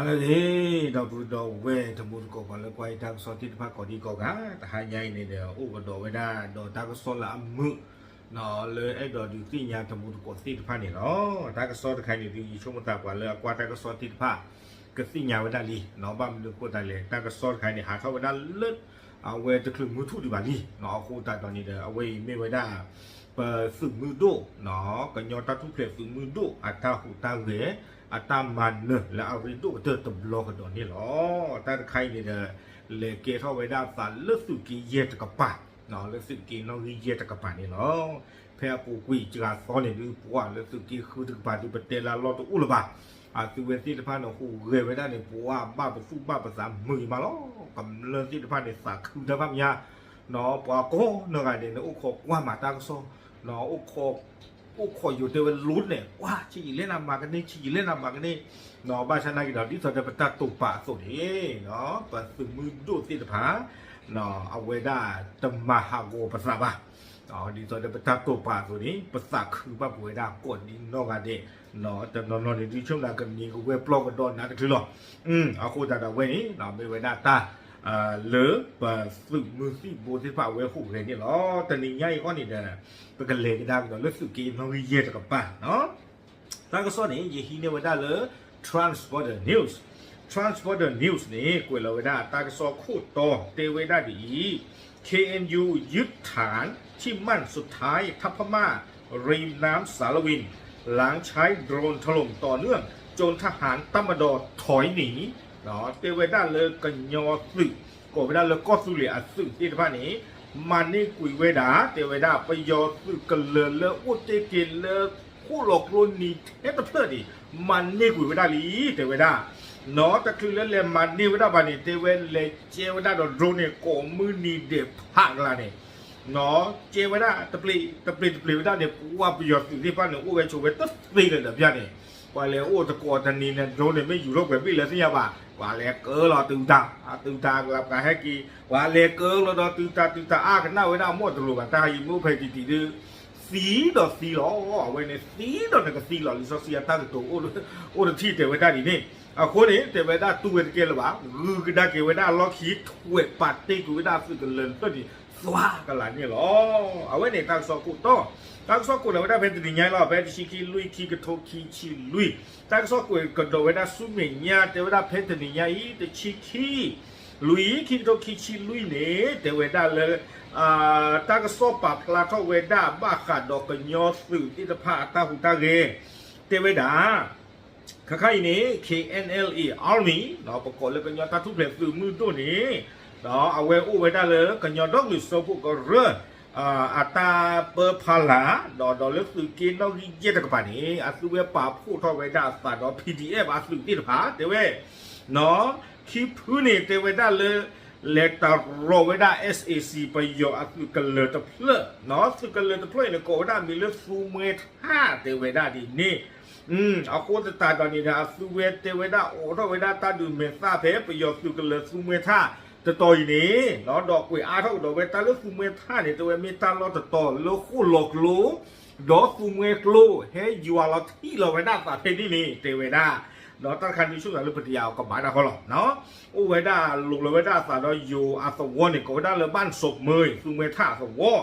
အဂ့ၤ ဒီပုၢ်ဒီဝဲၢ်တံၤသကိး ပှၤလၢကွၢ်ယတၢ်ကစီၣ်သ့ၣ်တဖၣ်ကိးဒံကိးဂၤ, တဟါညါအံၤန့ၣ်ဒီး အိၣ်ကဒီးဝဲဒၣ်ဒီးတၢ်ကစီၣ်လၢအမုာ် လၢအဲၣ်ဒိးဒုးသ့ၣ်ညါတံၤသကိးသ့ၣ်တဖၣ်န့ၣ်လီၤ. တၢ်ကစီၣ်တခါအံၤန့ၣ်ဒီး ယဆိကမိၣ်သးပှၤလၢအကွၢ်တၢ်ကစီၣ်သ့ၣ်တဖၣ် ကသ့ၣ်ညါဝဲဒၣ်လံ, ဘၣ်မနုၤအဃိသတးလဲၣ်, တၢ်ကစီၣ်တခါအံၤန့ၣ် ဟးထီၣ်ဝဲဒၣ်လၢ အဝဲတချုးမုၢ်ထူၣ်ဒံးဘၣ်လံ, အဃိသတးဒီးန့ၣ်ဒီး အဝဲအံၤမ့ၢ်ဝဲဒၣ် ပသုးမုၢ်ဒိၣ် ကညီတၢ်ထူၣ်ဖျဲးသုးမုၢ်ဒိၣ် အတၢ်ဟူးတၢ်ဂဲၤ အတၢ်မၤနၢၤလၢအရ့ဒိၣ်ကတၢၢ်တဘျီကဒီးန့ၣ်လီၤ. တၢ်တခါအံၤန့ၣ်ဒီး လဲၤကဲထီၣ်ဝဲဒၣ်အသးလၢသုးက့ယဲၢ်တကပၤ, လၢသုးက့နီၣ်ဂံၢ်ယဲၢ်တကပၤန့ၣ်လီၤ. ဖဲအပူၤကွံာ်စှၤသီန့ၣ်ဒုး ပှၤလၢသုးက့ဃုတကပၤဒုး ပတဲလၢအလီၢ်တအိၣ်လၢၤဘၣ်. အသုဝဲသ့ၣ်တဖၣ်န့ၣ် ဟူးဂဲၤဝဲဒၣ်န့ၣ် ပှၤဘၣ်ပသူၣ်ဘၣ်ပသးမုာ်အံၤမးလီၤ. ကမျၢၢ်သ့ၣ်တဖၣ်န့ၣ် သးခုတၢ်ဘၣ်မး, ပှၤကိးနီၢ်ဂၤဒဲးန့ၣ် အိၣ်ခိးကွၢ်မၤတၢ်ကစီၣ်, အိၣ်ခိးယိာ်တဲဝဲလိန့ၣ် ကွၢ် ဆံးယံာ်လဲၣ်နၤမၤကန့ၢ် ဆံးယံာ်လဲၣ်နၤမၤကန့ၢ်, ဘၣ်ဆၣ်နာ်က့ဒီး ဒ်သိးဒီးပတၢ်တိာ်ပာ်အသိးန့ၣ် ပသုးမုၢ်ဒိၣ်သ့ၣ်တဖၣ် အဝဲဒၣ်တမၤဟးဂီၤပသးဘၣ်. ဒ်သိးဒီးပတၢ်တိာ်ပာ်အသိးန့ၣ် ပသးခုဘၣ်ပဝဲဒၣ်ကိးဒံနီၢ်ဂၤဒဲး, တနီၤနီၤန့ၣ် ဒုးဆိကမိၣ်ကန့ၢ်ကဝဲၤပျီကဒီးနးတချုးလီၤ. အဃိသတးဒီးအဝဲန့ၣ် မ့ၢ်ဝဲဒၣ်တၢ် လၢပသုးမုၢ်သံၣ်ဘိသ့ၣ်တဖၣ်အဝဲဟူးဂဲၤန့ၣ်လီၤ. တနံၤညါအံၤဃီန့ၣ်ဒီး ပကလဲၤကဒါကဒီးလၢသုးက့နီၣ်ဂံၢ်ယဲၢ်တကပၤ တၢ်ကစီၣ်န့ၣ် ယဟံးန့ၢ်ဝဲဒၣ်လၢ Transporter News, Transporter News န့ၣ် ကွဲးလီၤဝဲဒၣ်တၢ်ကစီၣ်ခိၣ်တီတဲဝဲဒၣ်ဒ်အံၤ, KNU ยึดฐานที่มั่นสุดท้าย ทัพพม่าริมน้ำสาลวิน หลังใช้โดรนถล่มต่อเนื่อง จนทหาร ตมด ถอยหนี တဲဝဲဒၣ်လၢကညီသုး ကိးဝဲဒၣ်လၢကီၢ်သူလ့ၤအသုးသ့ၣ်တဖၣ်န့ၣ် မၤန့ၢ်ကွံာ်ဝဲဒၣ် တဲဝဲဒၣ် ပယီၤသုးကလၢၤလၢအိၣ်တ့ၢ်က့ၤလၢဃိၣ်လီၤကျိနံၤထဲတဖျၢၣ်န့ၣ် မၤန့ၢ်ကွံာ်ဝဲဒၣ်လံ တဲဝဲဒၣ်. နီၢ်တချုးလၢလဲၤမၤန့ၢ်ဝဲဒၣ်ဘၣ်န့ၣ် တဲဝဲလဲၤကဲဝဲဒၣ်ဒီး drone န့ၣ် ကိးမုၢ်နံၤဒဲးဖးကလၤန့ၣ် ကဲဝဲဒၣ် တပျ့ၤတပျ့ၤဝဲဒၣ်န့ၣ် ပှၤပယီၤသုးသ့ၣ်တဖၣ်န့ၣ် အိၣ်ဝဲဆိးဝဲတသ့လၢၤဒီးဖဲန့ၣ် ပှၤလဲၤအိၣ်တကိးတနံၤန့ၣ် drone န့ၣ် မ့ၢ်ယူၤထီၣ်ပှဲၤဘ့ၣ်လၢသ့ၣ်ညါဘၣ်, ပှၤလဲၤကၢလီၤတုၤတၢ် တုၤတၢ်ကလၤပှၤဟဲက့ၤ ပှၤလဲၤကၢလီၤဒီးတုၤတၢ်တုၤတၢ်အါကနၣ်ဝဲဒၣ်အမိၢ်တလိၤဘၣ် တၢ်ဟးယံၤမ့ၢ်အိၣ်ဖဲတံၢ်တံၢ်ဒုး သံဒီးသံလီၤ အဝဲန့ၣ် သံဒီးနကသံလီၤ လံာ်စီဆှံအတၢ်ကတိၤ အိၣ်တထံၣ်တဲဝဲဒၣ်ဒ်န့ၣ်. အဃိန့ၣ် တဲဝဲဒၣ်တူၢ်ဝဲတကဲလၢၤဘၣ် ဂုၤကဒါက့ၤဝဲဒၣ်အလီၢ်ခံ ထွဲးပာ်တ့ၢ်ကွံာ်ဝဲဒၣ်အသုးကလၢၤတဖျၢၣ်န့ၣ် သွါကလၤန့ၣ်လီၤ. အဝဲန့ၣ်တၢ်ကစီၣ်ခိၣ်တီ တၢ်ကစီၣ်ကွဲးလီၤဝဲဒၣ်ဖဲတနံၤညါအံၤလီၤ ဖဲတဆံခံလွံၢ် ခံကထိခံဆံလွံၢ် တၢ်ကစီၣ်ကွဲးကဒီးဝဲဒၣ်ဆူမဲာ်ညါ တဲဝဲဒၣ်ဖဲတနံၤညါအံၤ တဆံခံ လွံၢ် ခံကထိခံဆံလွံၢ်န့ၣ် တဲဝဲဒၣ်လၢ တၢ်ကစီၣ်ပာ်ဖျါထီၣ်ဝဲဒၣ်ဘၣ်ဃးဒီးကညီသုးသ့ၣ်တဖၣ်အတၢ်ဟူးတၢ်ဂဲၤ တဲဝဲဒၣ် ခါခါအံၤန့ၣ် KNLA Army ပကိးလၢကညီတၢ်ထူၣ်ဖျဲးသုးမုၢ်ဒိၣ်န့ၣ် အဝဲအိၣ်ဝဲဒၣ်လၢကညီဒီကလုာ်စၢဖှိၣ်ကရၢ အတၢ်ပၢဖီလာ် ဒီးဒီးလၢသုးက့နီၣ်ဂံၢ်ယဲၢ်တကပၤန့ၣ် အသုဝဲပာ်ဖှိၣ်ထီၣ်ဝဲဒၣ်အသးဒီး PDF အသုးသ့ၣ်တဖၣ် တဲဝဲ ခံဖုန့ၣ် တဲဝဲဒၣ်လၢ လဲၤတရီၤဝဲဒၣ် SAC ပယီၤအသုးကလၢၤတဖျၢၣ် သုးကလၢၤတဖျၢၣ်အံၤန့ၣ် ကိးဝဲဒၣ်မံၤလၢသူမှဲထၣ် တဲဝဲဒၣ်ဒ်န့ၣ် အဃိသတးဒီးန့ၣ်ဒီး အသုဝဲတဲဝဲဒၣ် အိးထီၣ်ဝဲဒၣ်တၢ်ဒုးမဲာ်သၣ်ဖဲ ပယီၤသုးကလၢၤသူမှဲထၣ်တတီၤအံၤန့ၣ် ဒီးကွဲးအါထီၣ်ကဒီးဝဲတၢ်လၢသူမှဲထၣ်န့ၣ် တဲဝဲမ့ၢ်တၢ်လီၢ်တတီၤလၢဃိၣ်လီၤကျိ ဒီးသူမှဲကျိ ဟဲယွၤလီၤထံၣ်လီၤဝဲဒၣ်အသးဖဲန့ၣ်န့ၣ် တဲဝဲဒၣ် ဒီးတၢ်တခါန့ၣ်ဆိကမိၣ်လၢပတယၤအီၤကဘၣ်တၢ်ဃီလီၤ. အိၣ်ဝဲဒၣ်လိၤလီၤဝဲဒၣ်အသးဒီးယိၤအသဝီန့ၣ် ကိးဝဲဒၣ်လၢ ဘၣ်စိးမၢ သူမှဲထၣ်အသဝီ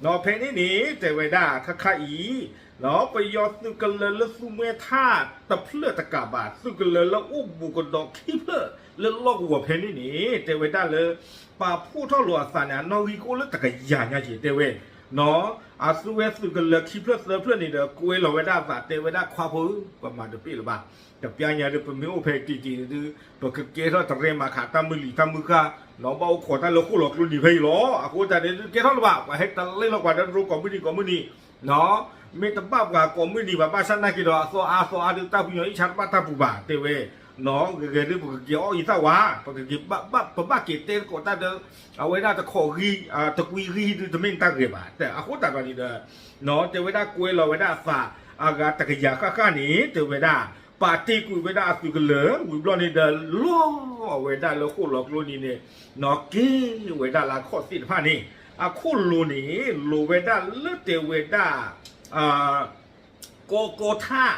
ဒီးဖဲန့ၣ်န့ၣ် တဲဝဲဒၣ်ခါခါအံၤ ပယီၤသုးကလၢၤလၢသူမှဲထၣ်တဖျၢၣ်တကးဘၣ် သုးကလၢၤလၢအိၣ်ဘူးကဒီးခံဖျၢၣ်လၢလီၢ်ကဝီၤဖဲန့ၣ်န့ၣ် တဲဝဲဒၣ်လၢ ပာ်ဖှိၣ်ထီၣ်လိာ်အသးန့ၣ် အနီၣ်ဂံၢ်ကအိၣ်လၢတကယၤညါက့ၤ တဲဝဲ အသုဝဲသုးကလၢၤခံဖျၢၣ်သၢဖျၢၣ်န့ၣ်ဒီး ကွဲလီၤဝဲဒၣ်အသးတဲဝဲဒၣ်ခွါဖိဧၢ ပမၤတပ့ၣ်လၢၤဘၣ်, တပျၢ်ညါဒီး ပမ့ၢ်အိၣ်ဖဲတံၢ်တံၢ်န့ၣ်ဒုး ပကကဲထီၣ်တရဲမၤခးတၢ်မုၢ်လံၤတၢ်မုၢ်ဃၢ် ဒီးဘၣ်အိၣ်ခိးတၢ်လၢဃိၣ်လီၤကျိနံၤဖဲအံၤလီၤ. အဃိသတးန့ၣ်ဒုး ကဲထီၣ်လၢၤဘၣ် ပှၤဟဲတလ့လီၤပှၤဒီး drone ကိးမုၢ်နံၤကိးမုၢ်နံၤ မ့ၢ်တဘၣ်ပှၤကိးမုၢ်နံၤဘၣ် ဘၣ်ဆၣ်နာ်က့ၤဒီး အသီအါအသီအါဒုး တၢ်ပညိၣ်အံၣ်ဆါတဘၣ်တၢ်ပူၤဘၣ် တဲဝဲ ဂ့ၤဂ့ၤဒုး ပကက့ၤအီၣ်အံသၣ်ဝါ ပကက့ၤ ပဘၣ်က့ၤတဲသကိးတၢ်ဒီး အဝဲဒၣ်တခိးဂံၢ် တကွံဂံၢ်ဒုး တမ့ၢ်တၢ်ဂ့ၤဘၣ် အဃိသတးဒီးန့ၣ်ဒီး တဲဝဲဒၣ်ကွဲလီၤဝဲဒၣ်အသး အဂၤတကယၤဃၣ်ဃၣ်န့ၣ် တဲဝဲဒၣ် ပာ်တ့ၢ်ကွံာ်ဝဲဒၣ်အသုးကလၢၤ ဝံၤဘျီန့ၣ်ဒီး လီၤဝဲဒၣ်လၢဃိၣ်လီၤကျိနံၤန့ၣ် က့ၤဝဲဒၣ်လၢအခီၣ်သ့ၣ်တဖၣ်န့ၣ် အခိၣ်လိၤန့ၣ် လိၤဝဲဒၣ်လၢတဲဝဲဒၣ် ကီကီထၣ်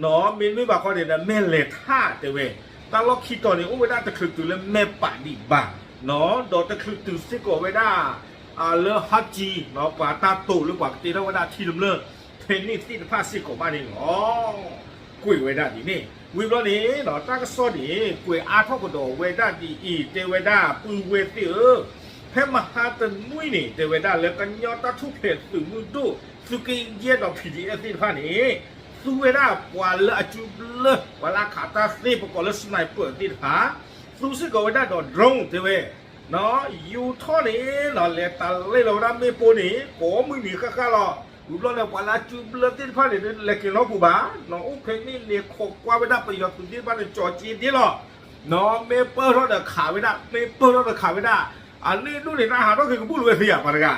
မ့တမ့ၢ်ဘၣ်ခီန့ၣ်ဒီး မဲၢ်လဲၤထၣ်တဲဝဲ တၢ်လီၢ်ခံတီၤန့ၣ် အိၣ်ဝဲဒၣ်တချုးတုၤလၢမဲာ်ပာ်ဒံးဘၣ်, ဒီးတချုးတုၤစ့ၢ်ကီးဝဲဒၣ် လၢဟးကံ ပှၤတၢ်တိာ်လၢပှၤကတ့ထီၣ်ဝဲဒၣ်ထံတမျၢၢ် ဖဲန့ၣ်သ့ၣ်တဖၣ်စ့ၢ်ကီးဘၣ်န့ၣ်လီၤ. ကွဲးဝဲဒၣ်ဒ်န့ၣ် ဝံၤဘျီန့ၣ် တၢ်ကစီၣ်န့ၣ် ကွဲးအါထီၣ်ကဒီးဝဲဒၣ်ဒ်အံၤ တဲဝဲဒၣ် ပုၢ်ဝဲၢ်သ့ၣ်ဧၢ, ဖဲမဟါတနွံန့ၣ် တဲဝဲဒၣ်လၢကညီတၢ်ထူၣ်ဖျဲးသုးမုၢ်ဒိၣ် သုးက့ယဲၢ်ဒီး P D F သ့ၣ်တဖၣ်န့ၣ် သူဝဲဒၣ်ပှၤလၢအစုဘျၢ ပှၤလၢအခးတၢ်သ့ ပကိးလၢ sniper သ့ၣ်တဖၣ် သူစ့ၢ်ကီးဝဲဒၣ်ဒီး drone တဲဝဲ ယူၤထီၣ်န့ၣ် လဲၤတၢ်လဲၢ်လီၤဝဲဒၣ်မ့ၣ်ပိၢ်န့ၣ် ကိးမုၢ်နံၤဃၣ်ဃၣ်လီၤ. ဝံၤဘျီန့ၣ် ပှၤလၢအစုဘျၢသ့ၣ်တဖၣ်န့ၣ် လဲၤက့ၤလီၤပူၤဘၣ်, အိၣ်ဖဲန့ၣ်န့ၣ် ခိးကွၢ်ဝဲဒၣ်ပယီၤသုးသ့ၣ်တဖၣ်န့ၣ် ကၠီၤက့ဒ့လီၤ. မ့ၢ်ပၢၢ်ထီၣ်ဒီးခးဝဲဒၣ်, မ့ၢ်ပၢၢ်ထီၣ်ဒီးခးဝဲဒၣ်, အန့ၣ်ဒိၣ်န့ၣ် တၢ်ဟးထီၣ်က့ၤကဘူၣ်လၢၤဝဲသ့ဧါ ပှၤတဂၤ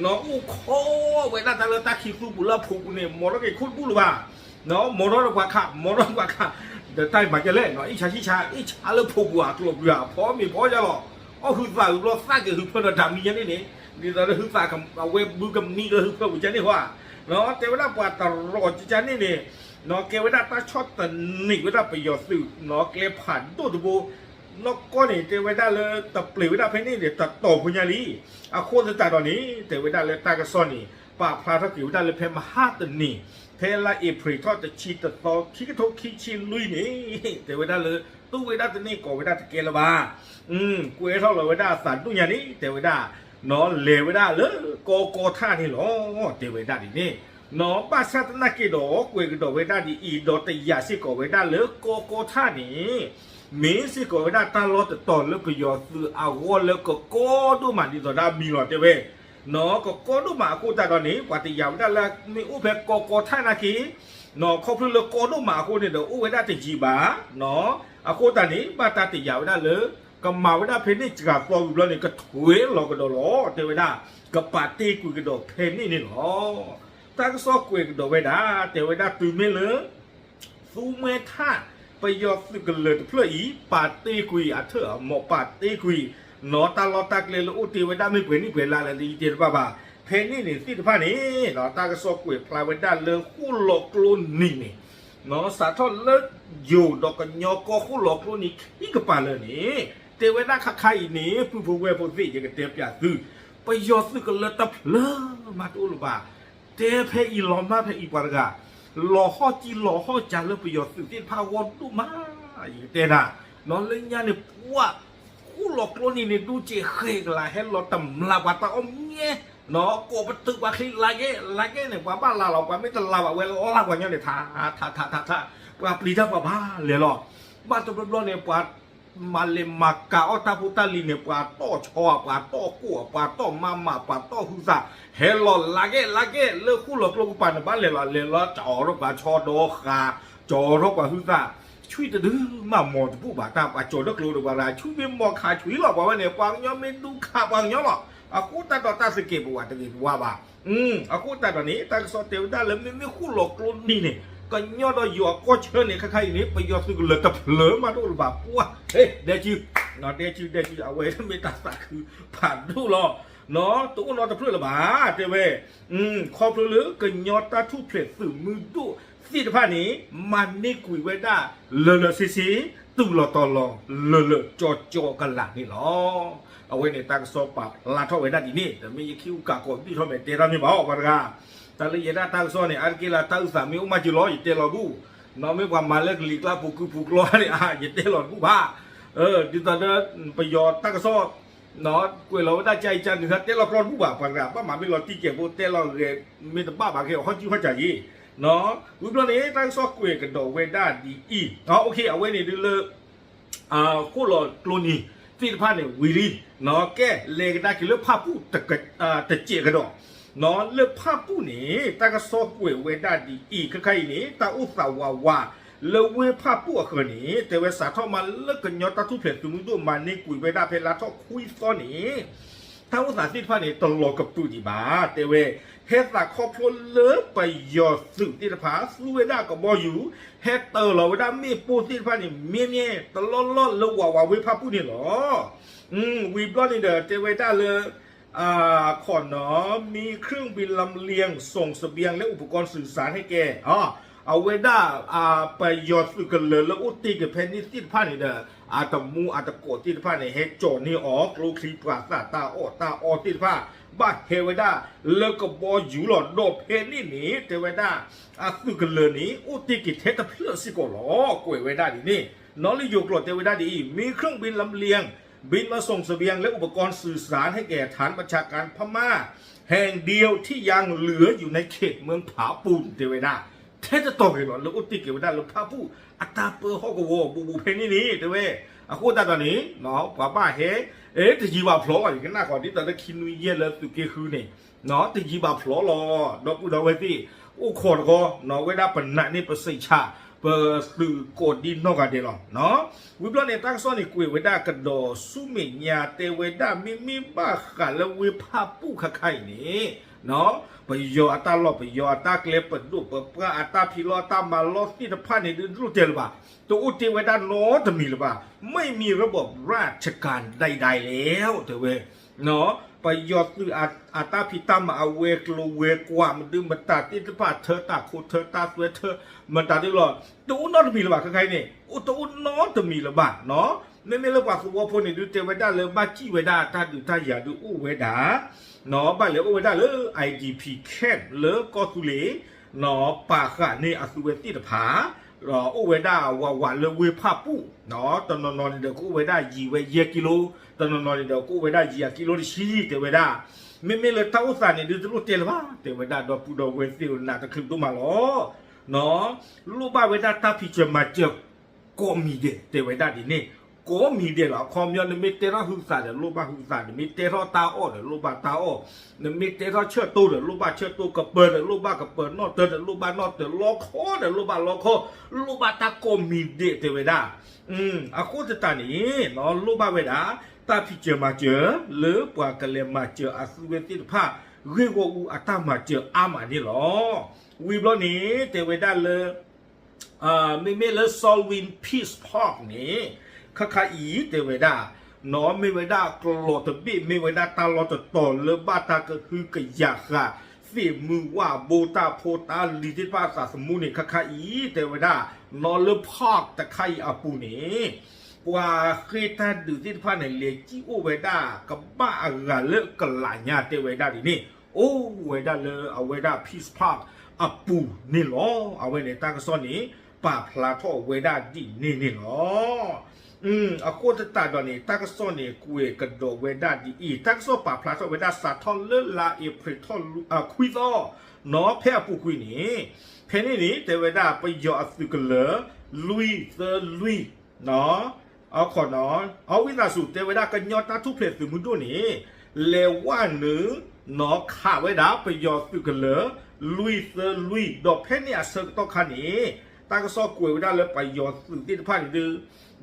အိၣ်ခိးဝဲဒၣ်တၢ်လၢတၢ်ခံးသူပူၤလၢအဖီပူၤန့ၣ် မီၤထီၣ်က့ၤခိၣ်တဘူၣ်လၢၤဘၣ်, မီၤထီၣ်ဒီးပှၤခး, မီၤထီၣ်ဒီးပှၤခး, ဒီးတၢ်မၤကဲလဲၣ် အ့ၣ်ဆါဆံၣ်ဆါ အ့ၣ်ဆါလၢဖီပူၤဧါ ကျိၤပူၤဧါ အဖီမ့ၤဖီယါလီၤ. အီၣ်ဟုသးဝံၤဘျီသးက့ၤဟုဖၢဒီးတၢ်မံယါန့ၣ်န့ၣ်, ဒ်သိးလၢဟုသးအဝဲဘုကမံလၢဟုဖၢပူၤကဲန့ၣ်ဟီဧါ, တဲဝဲဒၣ်ပှၤတရီၤကကန့ၣ်န့ၣ် ကဲဝဲဒၣ်တၢ်ဆီၣ်သနံးဝဲဒၣ်ပယီၤသုး ကျဲဖးဒိၣ်တဘိ နီၢ်ကီၢ်န့ၣ် တဲဝဲဒၣ်လၢတပျ့ၤဝဲဒၣ်ဖဲန့ၣ်န့ၣ် တတီၤဖိညါလံ. အဃိသတးဒီးန့ၣ် တဲဝဲဒၣ်လၢတၢ်ကစီၣ်န့ၣ် ပာ်ဖျါထီၣ်က့ၤဝဲဒၣ်လၢဖဲမဟါတနံၤ ဖဲလါအ့ဖြ့ၣ်ထီၣ်တဆံတသီ ခံကထိခံဆံလွံၢ်န့ၣ် တဲဝဲဒၣ်လၢ တူၢ်ဝဲဒၣ်တန့ၢ်ကီးဝဲဒၣ်တကဲလၢၤဘၣ်. ကွဲးထီၣ်လီၤဝဲဒၣ်အသးဒိၣ်ညါန့ၣ် တဲဝဲဒၣ် နီၢ်လဲၤဝဲဒၣ်လၢကီကီထၣ်န့ၣ်လီၤ. တဲဝဲဒၣ်ဒ်န့ၣ် နီၢ်ဘၣ်ဆၣ်သနာ်က့ဒီး ကွဲးကဒီးဝဲဒၣ်ဒ်အံၤ ဒီးတယာ်စ့ၢ်ကီးဝဲဒၣ်လၢကီကီထၣ်န့ၣ် မ့ၢ်စ့ၢ်ကီးဝဲဒၣ်တၢ်လီၢ်တတီၤလၢပယီၤသုးအဂီၢ်လၢကကီဒိၣ်မးဒ်သိးဒၣ်မံၤလီၤ တဲဝဲ ကကီဒိၣ်မးအဃိသတးဒီးန့ၣ် ပှၤတယာ်ဝဲဒၣ်လၢမ့ၢ်အိၣ်ဖဲကီကီထၣ်နာ်က့ ခီဖျိလၢကီဒိၣ်မးအဃိန့ၣ်ဒီး အိၣ်ဝဲဒၣ်တယံာ်ဘၣ်, အဃိသတးန့ၣ် ဘၣ်တၢ်တယာ်ဝဲဒၣ်လၢ ကမၤဝဲဒၣ်ဖဲန့ၣ်စှၤသီဝံၤဘျီန့ၣ် ကထွဲလီၤကဒီးလီၤ တဲဝဲဒၣ် ကပာ်တ့ၢ်ကွံာ်ကဒီးဖဲန့ၣ်န့ၣ်လီၤ. တၢ်ကစီၣ်ကွဲးကဒီးဝဲဒၣ် တဲဝဲဒၣ်တုၤမ့ၢ်လၢ သူမှဲထၣ် ပယီၤသုးကလၢၤတဖျၢၣ်အံၤ ပာ်တ့ၢ်ကွံာ်အထၢၣ်အမီၢ် ပာ်တ့ၢ်ကွံာ် နီၢ်တၢ်လီၢ်တၢ်ကျဲလၢအိၣ်တ့ၢ်ဝဲဒၣ်မ့ၢ်ပှဲၤနံၣ်ပှဲၤလါလၢယတဲတဘၣ်ဘၣ် ဖဲန့ၣ်န့ၣ်သ့ၣ်တဖၣ်န့ၣ် တၢ်ကစီၣ်ကွဲးဖျါဝဲဒၣ်လၢဃိၣ်လီၤကျိနံၤန့ၣ် စးထီၣ်လၢယိၤဒီးကညီကီၢ်ဃိၣ်လီၤကျိနံၤခံကပၤလၢာ်န့ၣ် တဲဝဲဒၣ်ခါခါအံၤန့ၣ် ပုၢ်ဖိဝဲၢ်ဖိသ့ၣ် ယကတဲပၠးသု ပယီၤသုးကလၢၤတဖျၢၣ်မးတအိၣ်လၢၤဘၣ်. တဲဖဲအံၤလီၤမၢ်ဖဲအံၤပှၤတဂၤ လီၤဟီၣ်ကံလီၤဟီၣ်ကၢလၢပယီၤသုးသ့ၣ်တဖၣ်အဂီၢ်ဒိၣ်မး ယကတဲနၤ နီၢ်လၢညါန့ၣ် ပှၤ ဃိၣ်လီၤကျိနံၤန့ၣ် ဒူကဲးဃဲးကလးဟဲလီၤတမျးပှၤတၢ်အီၣ်မံၤ ကိးပတုာ်ပှၤချံ လါကဲ လါကဲန့ၣ် ပှၤဘၣ်လါလီၤ ပှၤမ့ၢ်တလါဘၣ်ဝဲလါပှၤညီန့ၣ် ထး ထး ထး ထး ထး ပှၤပျံၤတၢ်ပှၤဘၣ်လဲၤလီၤ ဘၣ်တဘျီဘျီန့ၣ် ပှၤမၤလဲၤမၤကၤအီၣ်တၢ်ဖိတၢ်လံၤန့ၣ် ပှၤတီၢ်ဆီ ပှၤတီၢ်ကိၣ် ပှၤတီၢ်မါမး ပှၤတီၢ်ဟုသး ဟဲလီၤလါကဲ လါကဲ လၢဃိၣ်လီၤကျိကပၤန့ၣ် ဘၣ်လဲၤလီၤ လဲၤလီၤကၠီထီၣ်ပှၤဆီဒီဃာ် ကၠီထီၣ်ပှၤဟုသး ဆွံတဒုမးမီၤတဘူၣ်ဘၣ် တၢ်ပှၤကၠီၤဒီးကျိဒီးပှၤတဂၤ ဆွံမ့ၢ်မီၤခးဆွံလီၤ ပှၤဝဲန့ၣ် ပှၤကညီမ့ၢ်ဒူခးပှၤကညီလီၤ အဃိသတးဒီးတၢ်သကဲးပဝးတဂ့ၤတဝါဘၣ် အဃိသတးဒီးန့ၣ် တၢ်ကစီၣ်တဲဝဲဒၣ်လၢမ့မ့ၢ်ဃိၣ်လီၤကျိနံၤန့ၣ် ကညီဒီးယိၤအကီၢ်ဆၢန့ၣ် ခဲခါအံၤန့ၣ် ပယီၤသုးကလၢၤတဖျၢၣ်မးတအိၣ်လၢၤဘၣ် ပှၤ ဟဲ ဒဲကၠူ ဒဲကၠူ ဒဲကၠူ အဝဲမ့ၢ်တၢ်သးခုဖးဒိၣ်လီၤ တအိၣ်နီတဖျၢၣ်လၢၤဘၣ် တဲဝဲ ခီဖျိလၢကညီတၢ်ထူၣ်ဖျဲးသုးမုၢ်ဒိၣ်သ့ၣ်တဖၣ်န့ၣ် မၤန့ၢ်ကွံာ်ဝဲဒၣ် လၢာ်လၢာ်ဆ့ဆ့ တုၤလီၤတီၤလီၤ လၢာ်လၢာ်ကၠီကၠီကလာ်န့ၣ်လီၤ အဝဲန့ၣ် တၢ်ကစီၣ်ပာ်ဖျါထီၣ်ဝဲဒၣ်ဒ်န့ၣ် တမ့ၢ်ယခံဂုၤကၢ်ကီၤဘံၣ်ထီၣ်မဲာ်တဲတၢ်မ့ၢ်ဘၣ်အီၤ ပှၤတဂၤ တၢ်လၢယဲဒၣ်တၢ်ကစီၣ်န့ၣ် အါတက့ၢ်လၢတၢ်အုၣ်သးမ့ၢ်အိၣ်မးက့ၤလီၤ ယတဲလီၤဘူၣ် နီၢ်မ့ၢ်ပှၤမၤလၢကလံၤကျါပူၤကုပူၤကျီန့ၣ် အါ ယတဲလီၤတဘူၣ်ဘၣ် ဒ်သိးဒီး ပယီၤတၢ်ကစီၣ် ကွဲးလီၤဝဲဒၣ်ကၢအံၤကၢနုာ် တဲလီၤကြီတဘူၣ်ဘၣ် ပှၤတဂၤ ဘၣ်မၤမ့ၢ်လီၤတံၢ်ကဲးဖိ တဲလီၤဂဲၤ မ့ၢ်တဘၣ်ဘၣ်ကဲ ဟီၣ်စုဟီၣ်စၢ်ယ့ၣ် ဝံၤဘျီန့ၣ် တၢ်ကစီၣ်ကွဲးကဒီးဝဲဒၣ်ဒ်အံၤ အဝဲန့ၣ်ဒ်လၢ ဃိၣ်လီၤကျိနံၤသ့ၣ်တဖၣ်န့ၣ် ဝံၤလံ ကဲလဲၤကဒါက့ၤလၢဖၣ်ပူၣ် တစဲးကဒီး လၢဖၣ်ပူၣ်န့ၣ် တၢ်ကစီၣ်ကွဲးဝဲဒၣ်ဒ်အံၤ ခဲခါအံၤန့ၣ် တၢ်အိၣ်သးဝးဝး လၢဝ့ၢ်ဖၣ်ပူၣ်အဃၢၤန့ၣ် တဲဝဲစးထီၣ်မးလၢကညီတၢ်ထူၣ်ဖျဲးသုးမုၢ်ဒိၣ်မၤန့ၢ်ကွံာ်ဝဲဒၣ်ဖဲလါထီၣ်ခွံသီန့ၣ် တၢ်အိၣ်သးသ့ၣ်တဖၣ်န့ၣ် တလီၤကပုာ်ဒံးဘၣ် တဲဝဲ ဟဲသးခီဖျိလၢပယီၤသုးသ့ၣ်တဖၣ် သူဝဲဒၣ်ကဘီယူၤ ဟဲတၢၤလီၤဝဲဒၣ်မ့ၣ်ပိၢ်သ့ၣ်တဖၣ်န့ၣ် မ့မ့ၢ်တလီၢ်လီၢ်လၢဝးဝးဝ့ၢ်ဖၣ်ပူၣ်န့ၣ်လီၤ. ဝံၤဘျီန့ၣ်ဒီး တဲဝဲဒၣ်လၢ ขนมีเครื่องบินลำเลียงส่งเสบียงและอุปกรณ์สื่อสารให้แก่ อ๋อ အဝဲဒၣ် ပယီၤသုးကလၢၤလၢအိၣ်တ့ၢ်က့ၤဖဲန့ၣ်သ့ၣ်တဖၣ်န့ၣ်ဒီး အတမူအတကိးသ့ၣ်တဖၣ်န့ၣ် ဟဲကၠီၤန့ၢ်အီၤ ကျိချံပှၤသၣ်တၢ်အီၣ်တၢ်အီသ့ၣ်တဖၣ် ဘၣ်ဟဲဝဲဒၣ်လၢကဘီယူၤလီၤ. ဒီးဖဲန့ၣ်န့ၣ် တဲဝဲဒၣ် အသုးကလၢၤန့ၣ် အိၣ်တ့ၢ်က့ၤထဲတဖျၢၣ်စ့ၢ်ကီးလီၤ. ကွဲးဝဲဒၣ်ဒ်န့ၣ် နီၣ်လၢယိၤကျိာ်တဲဝဲဒၣ်ဒ်အံၤ มีเครื่องบินลำเลียง บินมาส่งเสบียง และอุปกรณ์สื่อสารให้แก่ฐานบัญชาการพม่า แห่งเดียวที่ยังเหลืออยู่ในเขตเมืองผาปูน တဲဝဲဒၣ် ထဲတတီၤဂ့ၤလီၤ လၢအိၣ်တ့ၢ်က့ၤဝဲဒၣ်လၢဖၣ်ပူၣ်အတၢ်ပၢဟီၣ်ကဝီၤဘူးဘူးဖဲန့ၣ်န့ၣ် တဲဝဲ အဃိသတးဒီးန့ၣ် ပှၤဘၣ်ဟဲ တယံာ်ဘၣ်ဖျိးဘၣ် ယကနၣ်ဃီဒ်သိးလၢခံနွံယဲၢ်လၢသုးက့ဃုန့ၣ် တယံာ်ဘၣ်ဖျိးလီၤ. ဒီပုၢ်ဒီဝဲၢ်သ့ၣ် အိၣ်ခိးတခီ ဝဲဒၣ်ပနာ်န့ၢ်ပစံးဆၣ် ပသုးကိးဒံနီၢ်ဂၤဒဲးလီၤ. ဝံၤဘျီန့ၣ် တၢ်ကစီၣ်န့ၣ်ကွဲးဝဲဒၣ်ကဒီးဆူမဲာ်ညါ တဲဝဲဒၣ် မ့မ့ၢ်ဘၣ်ဃးလၢဝ့ၢ်ဖၣ်ပူၣ်ခါခါအံၤန့ၣ် ပယီၤအတၢ်လီၢ် ပယီၤအတၢ်ကျဲ ပဒိၣ်ပပှၢ်အတၢ်ဖံးလီၢ်တၢ်မၤလီၢ်သ့ၣ်တဖၣ်န့ၣ် ဒုးတလိၣ်တဲလၢၤဘၣ်, တအိၣ်တ့ၢ်ဝဲဒၣ်နီတမံၤလၢၤဘၣ်, ไม่มีระบบราชการใดๆแล้ว တဲဝဲ ပယီၤသုးအတၢ်ဖံးတၢ်မၤအဝဲၤကျိၤဝဲၤကွာ် မဒုးမတၤသ့ၣ်တဖၣ် ထၢတၢ်ခိ ထၢတၢ်သွဲ ထၢမတၤဒုလီၤ တအိၣ်နီတမံၤလၢၤဘၣ် ခဲခါအံၤန့ၣ် အိၣ်တအိၣ်နီတမံၤလၢၤဘၣ်နီၤ. မ့မ့ၢ်လၢပှၤသဝီဖိန့ၣ် ဒုးတဲဝဲဒၣ်လၢဘၣ်စံၣ်ဝဲဒၣ်တၢ်ဒုးတၢ်ယၤဒုးအိၣ်ဝဲဒၣ် ဘၣ်လဲၤအိၣ်ဝဲဒၣ်လၢ I D P camp လၢကီၢ်သူလ့ၤ ပာ်ဃာ်န့ၢ်အသုဝဲသ့ၣ်တဖၣ် အိၣ်ဝဲဒၣ်ဝးဝးလၢဝ့ၢ်ဖၣ်ပူၣ် တနီၤနီၤန့ၣ်ဒီးကအိၣ်ဝဲဒၣ်ယံာ်ဝဲယဲၢ်ကံလိ, တနီၤနီၤန့ၣ်ဒီးကအိၣ်ဝဲဒၣ်ယံာ်အကံလိတဆံ တဲဝဲဒၣ်. မ့မ့ၢ်လၢတၢ်အိၣ်သးန့ၣ် ဒုးတလိၣ်တဲလၢၤဘၣ် တဲဝဲဒၣ် ဒီပုၢ်ဒီဝဲၢ်သ့ၣ်ဧၢ နးတချုးဒိၣ်မးလီၤ. လိၣ်ဘၣ်ဝဲဒၣ်တၢ်ဖံးစၢၤမၤစၢၤ ကိးမံၤဒဲး တဲဝဲဒၣ်ဒ်န့ၣ်, ကိးမံၤဒဲးလီၤ. အခီပညီ နမ့ၢ်တဲထီၣ်ဟုသးဒီး လိၣ်ဘၣ်ဟုသး, နမ့ၢ်တဲထီၣ်တၢ်အီၣ်ဒီး လိၣ်ဘၣ်တၢ်အီၣ်, နမ့ၢ်တဲထီၣ်ဆၢၣ်တိၢ်ဒီး လိၣ်ဘၣ်ဆၢၣ်တိၢ်, ကပၢၤဒီး လိၣ်ဘၣ်ကပၢၤ, နီၣ်တၢၤဒီး လိၣ်ဘၣ်နီၣ်တၢၤ, လီခီဒီး လိၣ်ဘၣ်လီခီ, လိၣ်ဘၣ်တၢ်ကိးမံၤဒဲး တဲဝဲဒၣ်. အဃိသတးန့ၣ် လိၣ်ဘၣ်ဝဲဒၣ် တၢ်ဖံးစၢၤမၤစၢၤ လၢပှၤကလဲၤမၤစၢၤအသုဝဲသ့ၣ်တဖၣ် ဂ့ၢ်ဂီၢ်အူအတၢ်မၤစၢၤအါမးန့ၣ်လီၤ. ဝံၤဘျီန့ၣ် တဲဝဲဒၣ်လၢ မ့မ့ၢ်လၢ Salween Peace Park န့ၣ် ခါခါအံၤ တဲဝဲဒၣ် နီၢ်မ့ၢ်ဝဲဒၣ်ကျိာ်တဘ့ၣ် မ့ၢ်ဝဲဒၣ်တၢ်လီၢ်တတီၤလၢဘၣ်တၢ်ကဟုကယာ်ဃာ် သ့ၣ်မုၢ်ဝၣ်ဘိ တၢ်ဖိတၢ်လံၤသ့ၣ်တဖၣ်အသးသမူန့ၣ် ခါခါအံၤ တဲဝဲဒၣ် နီၢ်လၢ park တခါအံၤအပူၤန့ၣ် ပှၤဃ့ၢ်တၢ်ဒုးသ့ၣ်တဖၣ်န့ၣ် လဲၤစံၣ်အိၣ်ဝဲဒၣ် ကဘၣ်အဂၤလၢကလးညါ တဲဝဲဒၣ်ဒ်န့ၣ် အိၣ်ဝဲဒၣ်လၢအဝဲဒၣ် Peace Park အပူၤန့ၣ်လီၤ. အဝဲန့ၣ်တၢ်ကစီၣ်န့ၣ် ပာ်ဖျါထီၣ်ဝဲဒၣ်ဒ်န့ၣ်န့ၣ်လီၤ. အဃိသတးဒီးန့ၣ် တၢ်ကစီၣ်န့ၣ် ကွဲးကဒီးဝဲဒၣ်ဒ်အံၤ, တၢ်ကစီၣ်ပာ်ဖျါထီၣ်ဝဲဒၣ်စးထီၣ်လၢလါအ့ဖြ့ၣ်ထီၣ်ခွံသီ နီၢ်ဖဲအပူၤကွံာ်န့ၣ် ဖဲန့ၣ်န့ၣ် တဲဝဲဒၣ်ပယီၤအသုးကလၢၤ လွံၢ်သၢလွံၢ် အခီၣ်နီၤ အဝံသးစူၤ တဲဝဲဒၣ်ကညီတၢ်ထူၣ်ဖျဲးသုးမုၢ်ဒိၣ်န့ၣ် လဲၤဝဲနုာ် နီၢ်ခးဝဲဒၣ်ပယီၤသုးကလၢၤ လွံၢ်သၢလွံၢ် ဒီးဖဲန့ၣ်အဆၢကတီၢ်ခါန့ၣ် တၢ်ကစီၣ်ကွဲးဝဲဒၣ်လၢပယီၤသုးသ့ၣ်တဖၣ်န့ၣ်ဒုး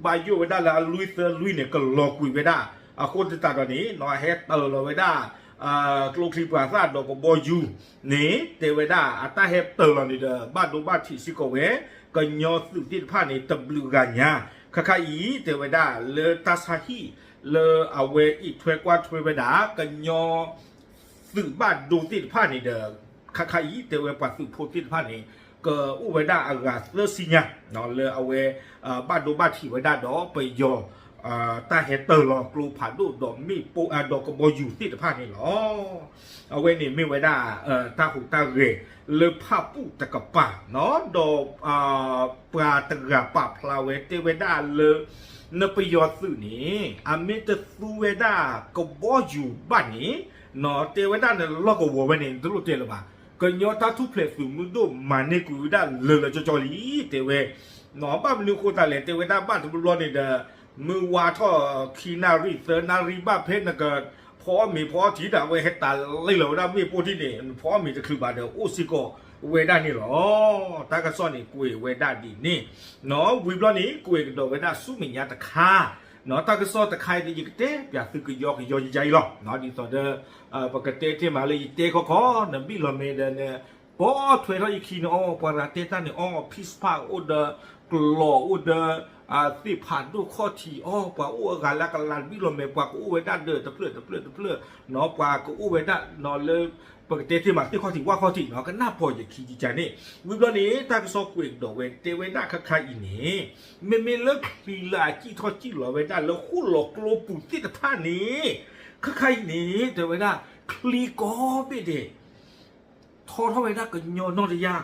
ဘၣ်ယိၣ်ဝဲဒၣ်လၢအလွံၢ်သၢလွံၢ်န့ၣ် ကလီၤကွံာ်ဝဲဒၣ် အဃိသတးဒီးန့ၣ် နီၢ်ဟဲတၢၤလီၤဝဲဒၣ် ကျိချံပှၤသၣ်ဒီးကဘီယူၤန့ၣ် တဲဝဲဒၣ် အတၢ်ဟဲတၢၤလီၤန့ၣ်ဒီး ဘၣ်ဒိဘၣ်ထံးစ့ၢ်ကီးဝဲ ကညီသုးသ့ၣ်တဖၣ်န့ၣ် တဘျုးဂၤညါ ခါခါအံၤ တဲဝဲဒၣ် လၢတၢ်ဆါဟံၣ် လၢအဝဲအံးထွဲကွၢ်ထွဲဝဲဒၣ် ကညီ သုးဘၣ်ဒိသ့ၣ်တဖၣ်န့ၣ်ဒီး ခါခါအံၤ တဲဝဲပှၤသုးဖိသ့ၣ်တဖၣ်န့ၣ် ကအိၣ်ဝဲဒၣ်အဂၤသၢဆံညါ လၢအဝဲ ဘၣ်ဒိဘၣ်ထံးဝဲဒၣ်ဒီးပယီၤ တၢ်ဟဲတၢၤလီၤကျိဖးဒိၣ်ဒီးမ့ၣ်ပိၢ် ဒီးကဘီယူၤသ့ၣ်တဖၣ်န့ၣ်လီၤ. အဝဲန့ၣ်မ့ၢ်ဝဲဒၣ် တၢ်ဟူးတၢ်ဂဲၤလၢဖၣ်ပူၣ်တကပၤ ဒီး ပှၤတဂၤပာ်ဖျါဝဲတဲဝဲဒၣ်လၢ နပယီၤသုးန့ၣ် အမ့ၢ်တသူဝဲဒၣ်ကဘီယူၤဘၣ်န့ၣ် တဲဝဲဒၣ်နလီၢ်ကဝီၤဝဲန့ၣ် နတလိၣ်တဲလၢၤဘၣ်. ကညီတၢ်ထူၣ်ဖျဲးသုးမုၢ်ဒိၣ်မၤန့ၢ်ကွံာ်ဝဲဒၣ်လၢာ်လၢာ်ကၠီကၠီလံ တဲဝဲ ဘၣ်မနုၤအဃိသတးလဲၣ် တဲဝဲဒၣ်ဘၣ်တဘျီဘျီန့ၣ်ဒီး မုၢ်ဝါထီၣ်ခံနၣ်ရံၣ်သၢနၣ်ရံၣ်ဘၣ်ဖဲနကဖီအီၣ်မ့ၤဖီအီၣ်ထံဒီး အဝဲဟဲတၢ်လံလီၤဝဲဒၣ်မ့ၣ်ပိၢ်ထံန့ၣ် နဖီအီၣ်မ့ၤတချုးဘၣ်ဒီး အိၣ်စ့ၢ်ကီးဝဲဒၣ်န့ၣ်လီၤ. တၢ်ကစီၣ်န့ၣ်ကွဲးဝဲဒၣ်ဒ်န့ၣ် ဝံၤဘျီန့ၣ် ကွဲးကဒီးဝဲဒၣ်ဆူမဲာ်ညါတခါ တၢ်ကစီၣ်တခါအံၤဒီး ယကတဲပၠးသုကယီကယီယယံလီၤ. ဒ်သိးဒီး ပကတဲတ့ၢ်မးလၢယတဲခီခီ နဘံၣ်လီၤမဲာ်ဒီးန ပိာ်ထွဲထီၣ်ယခံန့ၣ်အီၤ ပှၤရၤတဲတၢ်န့ၣ်အီၤ peace park အိၣ်ဒီး ကျိာ်အိၣ်ဒီး သ့ၣ်ဖးဒိၣ်ခီၣ်ထံးအီၤ ပှၤအိၣ်အဂၤလၢကလၤတဘံၣ်လီၤမဲာ် ပှၤကအိၣ်ဝဲဒၣ်ဒီးတဖျၢၣ်တဖျၢၣ်တဖျၢၣ်နီၤ ပှၤကအိၣ်ဝဲဒၣ်နီၤလၢ ပကတဲသ့မးသ့ၣ်ခီၣ်ထံးဝၣ်ခီၣ်ထံးနီၤ ကနၢ်ပီၢ်ယခံကကန့ၣ် ဝံၤဘျီန့ၣ် တၢ်ကစီၣ်ကွဲးကဒီးဝဲတဲဝဲဒၣ်ခါခါအံၤန့ၣ် မ့မ့ၢ်လၢချံလၢအစံၣ်ထီၣ်စံၣ်လီၤဝဲဒၣ်လၢဃိၣ်လီၤကျိပူၤသ့ၣ်တဖၣ်န့ၣ် ခါခါအံၤန့ၣ် တဲဝဲဒၣ် ချံကိးဘ့ၣ်ဒဲး ထီထီၣ်ဝဲဒၣ်ကညီနီၢ်တယၢ်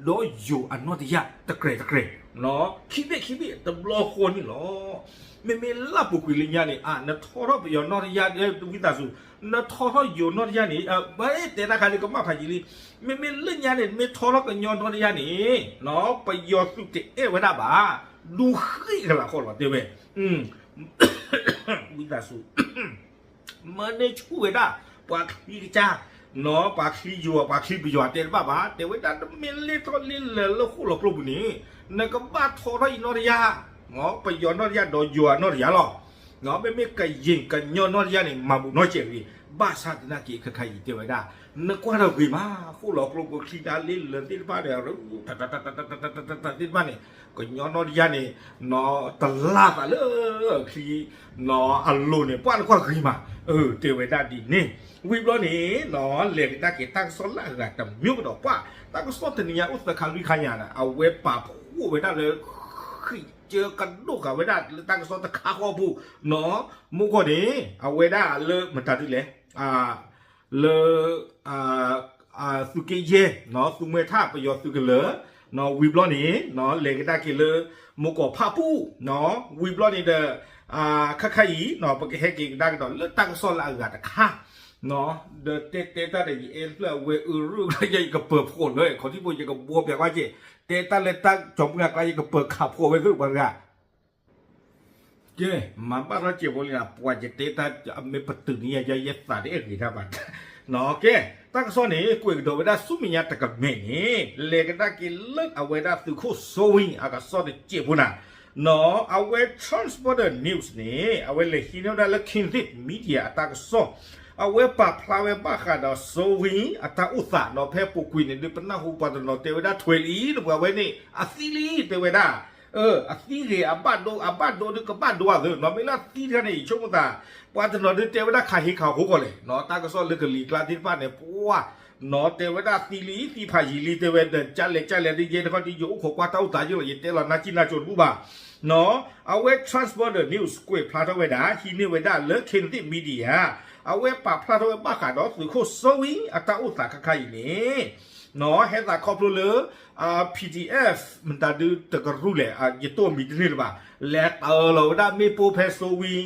ဒီးယိၤအနီၢ်တယၢ် တကြဲးတကြဲး ခံဘ့ၣ်ခံဘ့ၣ်တဘျီဃီန့ၣ်လီၤ. မ့မ့ၢ်လၢပူၤကွံာ်လၢညါန့ၣ် အ နထီထီၣ်ပယီၤနီၢ်တယၢ် ဝံသးစူၤ နထီထီၣ်ယိၤနီၢ်တယၢ်န့ၣ် ဘၣ်တဲတၢ်ခါန့ၣ် ကမၣ်ဖးယံာ်လံ. မ့မ့ၢ်လၢညါန့ၣ် မ့ၢ်ထီထီၣ်ကညီနီၢ်တယၢ်န့ၣ် ပယီၤသုးတအဲၣ်ဝဲဒၣ်ဘၣ် ဒူဃ့ကလးဃီလီၤတဲဝဲ ဝံသးစူၤ မၢန့ၢ်ဆူၣ်ဝဲဒၣ် ပှၤချံကစၢ် နီၤ ပှၤချံယိၤ ပှၤချံပယီၤတဲတဘၣ်ဘၣ် တဲဝဲဒၣ်တမ့ၢ်လ့ထီၣ်လ့လၢာ်လၢဃိၣ်လီၤကျိပူၤန့ၣ် နကဘၣ်ထီထီၣ်ယနီၢ်တယၢ် ပယီၤနီၢ်တယၢ်ဒီးယိၤအနီၢ်တယၢ်လီၤ. မ့မ့ၢ်ကယံာ်ကညီနီၢ်တယၢ်န့ၣ် မၤဘူးနီၢ်စဲးဂ့ၤ ဘၣ်ဆၣ်သနာ်က့ ခဲခါအံၤတဲဝဲဒၣ် နကွၢ်ထီၣ်ဂ့ၤမး ဃိၣ်လီၤကျိပူၤချံတၢ်လ့လၢာ်သ့ၣ်တဖၣ်ဒီး တၢ်တၢ်တၢ်တၢ်တၢ်တၢ်တၢ်တၢ်သ့ၣ်တဖၣ်န့ၣ် ကညီနီၢ်တယၢ်န့ၣ် တလၢ်သးလၢချံ အလိၤန့ၣ် ပှၢ်နကွၢ်ဂ့ၤမး တဲဝဲဒၣ်ဒ်န့ၣ် ဝံၤဘျီန့ၣ် လဲၤကဒါက့ၤတၢ်ကစီၣ်လၢအဂၤတမံၤကဒီးပှၢ် တၢ်ကစီၣ်တနံၤညါအိၣ်သၢခါလွံၢ်ခါညါဒီး အဝဲပာ်ဖှိၣ်ဝဲဒၣ်လၢ ဃံးကၢကဒိၣ်ဃာ်ဝဲဒၣ်လၢတၢ်ကစီၣ်တခါဃီအပူၤ နီၤ မုၢ်ဂီၢ်န့ၣ် အဝဲဒၣ်လၢမတၤဒ်လဲၣ် လၢ သုးက့ယဲၢ် သုးမွဲထၣ်ပယီၤသုးကလၢၤ ဝံၤဘျီန့ၣ် လဲၤကဒါက့ၤလၢ မိၢ်ကီၢ်ဖၣ်ပူၣ် ဝံၤဘျီန့ၣ်ဒီး ခါခါအံၤ ပကဟဲက့ၤကဒါကဒီးလၢတၢ်ကစီၣ်လၢအဂၤတခါ ဒီးတဲတဲတၢ်ဒီး ယအဲၣ်ဖျၢၣ်အဝဲအၢရၢၢ် ယကပၢၤဖှိၣ်လၢ ခီၣ်ထံးဖိ ယကဘှီပၠးကွၢ်က့ၤ တဲတၢ်လၢတၢ်ကစီၣ်မုၢ်အကျါ ယကပၢၤခးဖှိၣ်ဝဲသ့ၣ်ပှၤတဂၤ ကဲ မၤဘၣ်ထီၣ်စဲးဖိလံ ပှၤယတဲတၢ်အမ့ၢ်ပတုာ်န့ၢ်ယၤ ယသးတအဲၣ်ဂ့ၤတၢ်ဘၣ် ကဲ တၢ်ကစီၣ်န့ၣ် ကွဲးကဒီးဝဲဒၣ်ဆူမဲာ်ညါတကမဲာ်န့ၣ် လဲၤကဒါက့ၤလၢအဝဲဒၣ်သုးခိၣ်စီဝံအကစီၣ်တစဲးဖိနၤ နီၤ အဝဲ Transporter News န့ၣ် အဝဲလဲၤဟံးန့ၢ်ဝဲဒၣ်လၢ Kynthih Media အတၢ်ကစီၣ် အဝဲပာ်ဖျါဝဲဘၣ်ဃးဒီးစီဝံအတၢ်အိၣ်သးနီၤ ဖဲပူၤကွံာ်န့ၣ်ဒုး ပနၢ်ဟူပှၤတနီၤတဲဝဲဒၣ်ထွဲလံ ဒီးပှၤဝဲန့ၣ် အသံလံ တဲဝဲဒၣ် အသံဂ့ၤ အဘၣ်ဒိ အဘၣ်ဒိဒုးကဘၣ်ဒိအသးနီၤ မ့ၢ်လၢအသံတခါန့ၣ် ယဆိကမိၣ်သး ပှၤတနီၤဒုးတဲဝဲဒၣ်ခးဟ့ခးဃိကီးလဲၣ်နီၤ တၢ်ကစီၣ်လၢကလံၤကျါသ့ၣ်တဖၣ်န့ၣ် ပှၤ နီၤ တဲဝဲဒၣ်သံလံ သံဖးယံာ်လံ တဲဝဲဒီး ကၠၢ်လဲၣ်ကၠၢ်လဲၣ်ဒုး ယဲတခီဒုး ယအိၣ်ခိးကွၢ်တၢ်အိၣ်သးယိလီၤ ယတဲလီၤနၢ်ကံၣ်နၢ်ကၠိတဘူၣ်ဘၣ် နီၤ အဝဲ Transporter News ကွဲးဖျါထီၣ်ဝဲဒၣ် ဟံးန့ၢ်ဝဲဒၣ်လၢ Kynthih Media အဝဲပာ်ဖျါထီၣ်ဝဲဘၣ်ဃးဒီးသုးခိၣ်စီဝံအတၢ်အိၣ်သးခါခါအံၤန့ၣ် နီၤ ဟဲသးခီဖျိလၢ PDF မတၤဒုးတကရူၢ်လဲၣ် ယတိၢ်မံၤတန့ၢ်လၢၤဘၣ် လဲၤတၢၤလီၤဝဲဒၣ်မ့ၣ်ပိၢ်ဖဲစီဝံ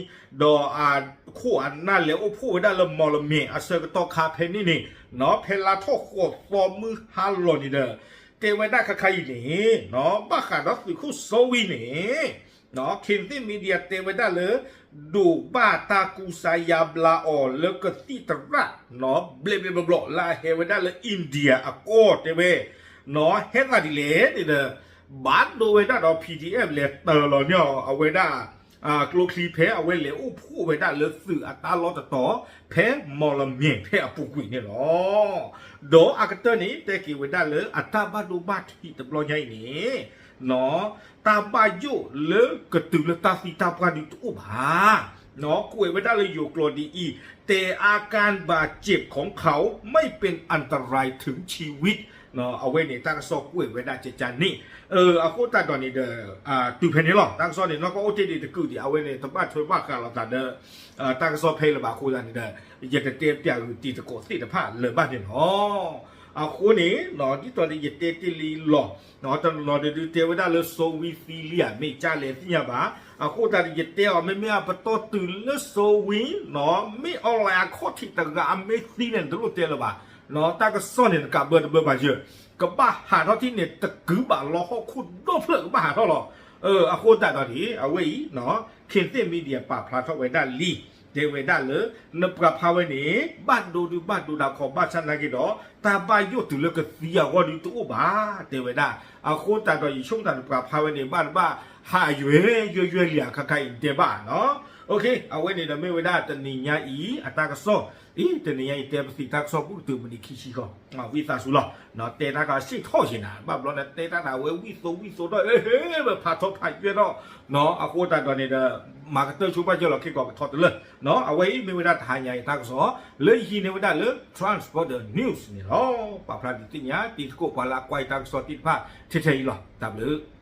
ဒီးအခိၣ်အနၢ်လဲၤအိၣ်ဖှိၣ်ဝဲဒၣ်လၢမီၢ်လမၠဲၣ်အဆၢကတီၢ်ခါဖဲန့ၣ်န့ၣ် နီၤ ဖဲလါထီၣ်ဃိးသီမုၢ်ဟါလီၤန့ၣ်ဒီး တဲဝဲဒၣ်ခါခါအံၤန့ၣ် နီၤ ဘၣ်ဃးဒီးသုးခိၣ်စီဝံန့ၣ် နီၤ Kynthih Media တဲဝဲဒၣ်လၢ ဒိးဘၣ်တၢ်ကူစါယါဘျါအီၤလၢကသံၣ်သရၣ် နီၤ ဘျဲၣ်ဘျဲၣ်ဘျီဘျီ လၢအဟဲဝဲဒၣ်လၢ India အကီၢ်တဲဝဲ နီၤ ဟဲသးဒ်လဲၣ်န့ၣ်ဒီး ဘၣ်ဒိဝဲဒၣ်ဒီး PDF လဲၤတၢၤလီၤန့ၢ်အီၤ အဝဲဒၣ် ကျိချံဖဲအဝဲလဲၤအိၣ်ဖှိၣ်ဝဲဒၣ်လၢသုးအတၢ်လီၢ်တတီၤ ဖဲမီၢ်လမၠဲၣ်ဖဲအပူၤကွံာ်န့ၣ်လီၤ. ဒီးအကတၢၢ်န့ၣ် တဲက့ၤဝဲဒၣ်လၢအတၢ်ဘၣ်ဒိဘၣ်ထံးတဘျီညါအံၤန့ၣ် နီၤ တၢ်ဘၣ်ယိၣ်လၢကတုၤလၢတၢ်သံတၢ်ပှၢ်ဒုးတအိၣ်ဘၣ် နီၤ ကွဲးဝဲဒၣ်လၢယိၤကျိာ်ဒ်အံၤ แต่อาการบาดเจ็บของเขาไม่เป็นอันตรายถึงชีวิต နီၤ အဝဲန့ၣ် တၢ်ကစီၣ်ကွဲးဝဲဒၣ်ကကန့ၣ် အဃိသတးဒီးန့ၣ်ဒီး တုၤဖဲန့ၣ်လီၤ တၢ်ကစီၣ်န့ၣ် နီၢ်ကီၢ်အိၣ်တ့ၢ်ဒံးတကုာ်ဒံး အဝဲန့ၣ် တဘၣ်ထွဲဘၣ်ဃးလိာ်သးဒီး တၢ်ကစီၣ်ဖဲလၢၤဘၣ်အဃိသတးန့ၣ်ဒီး ယတတဲပၠးဂုာ်တံၤသကိးသ့ၣ်တဖၣ်လၢၤဘၣ်န့ၣ်လီၤ. အဃိန့ၣ် ဒ်သိးဒီးယတဲတ့ၢ်လံလီၤ နီၤ တနီၤဒုးတဲဝဲဒၣ်လၢစီဝံသံလံဧါ မ့ၢ်ကၢ်လဲၣ်သ့ၣ်ညါဘၣ်. အဃိသတးဒီးယတဲအီၤ မ့မ့ၢ်အပတီၢ်တုၤလၢစီဝံ နီၤ မ့ၢ်အီၤလဲၣ်အခီၣ်ထံးတဂၤအမ့ၢ်သံန့ၣ် နတလိၣ်တဲလၢၤဘၣ် နီၤ တၢ်ကစီၣ်န့ၣ် နကးဘၢတဘၢဘၣ်ယၢၤ ကဘၣ်ဟးထီၣ်ထံၣ်န့ၣ် တကုဘၣ်လီဟီၣ်ခိၣ်ဒိၣ်ဖျၢၣ်ကဘၣ်ဟးထီၣ်လီၤ. အဃိသတးဒီးန့ၣ် အဝဲအံၤ နီၤ Kynthih Media ပာ်ဖျါထီၣ်ဝဲဒၣ်လံ တဲဝဲဒၣ်လၢ နပှၤဖးဝဲန့ၣ် ဘၣ်ဒိဒုးဘၣ်ဒိဒၣ်ခီ ဘၣ်ဆၣ်နာ်က့ဒီး တၢ်ဘၣ်ယိၣ်တုၤလၢကသံအဂီၢ်ဒုးတအိၣ်ဘၣ် တဲဝဲဒၣ်. အဃိသတးဒီးယဆိကမိၣ်သးနပှၤဖးဝဲန့ၣ် ဘၣ်တဘၣ်ဟးယွဲယွဲယွဲလံအခါခါအံၤတဲဘၣ်နီၤ အဝဲန့ၣ်ဒီးမ့ၢ်ဝဲဒၣ်တနံၤညါအံၤ အတၢ်ကစီၣ်, အံၤ တနံၤညါအံၤ တဲပသံးတၢ်ကစီၣ်ဘူၣ်ကတုၤမနံၤခံဆံဃီ, ဝံသးစူၤလီၤ, တဲတၢ်ကစီၣ်စ့ၢ်ထီၣ်က့ၤနၤ ဘၣ်ဘျီန့ၣ် တဲတၢ်သးဝဲဝံၣ်သိဝံၣ်သိထီၣ် ဟ့ ဖးထီဖးယွဲထီၣ်, အဃိသတးဒီးန့ၣ်ဒီး မၤကတၢၢ်ဆိပာ်စၢၤလီၤ ခဲကိာ်ကထီတလၢာ်, အဝဲအံၤမ့ၢ်ဝဲဒၣ်တဟါညါအံၤတၢ်ကစီၣ်, လၢယဟံးန့ၢ်ဝဲဒၣ်လၢ Transborder News န့ၣ်လီၤ. ပာ်ဖျါဒုးသ့ၣ်ညါ တံၤသကိးပှၤလၢအကွၢ်ယတၢ်ကစီၣ်သ့ၣ်တဖၣ် ထဲထဲအံၤလီၤ. တၢ်ဘျုး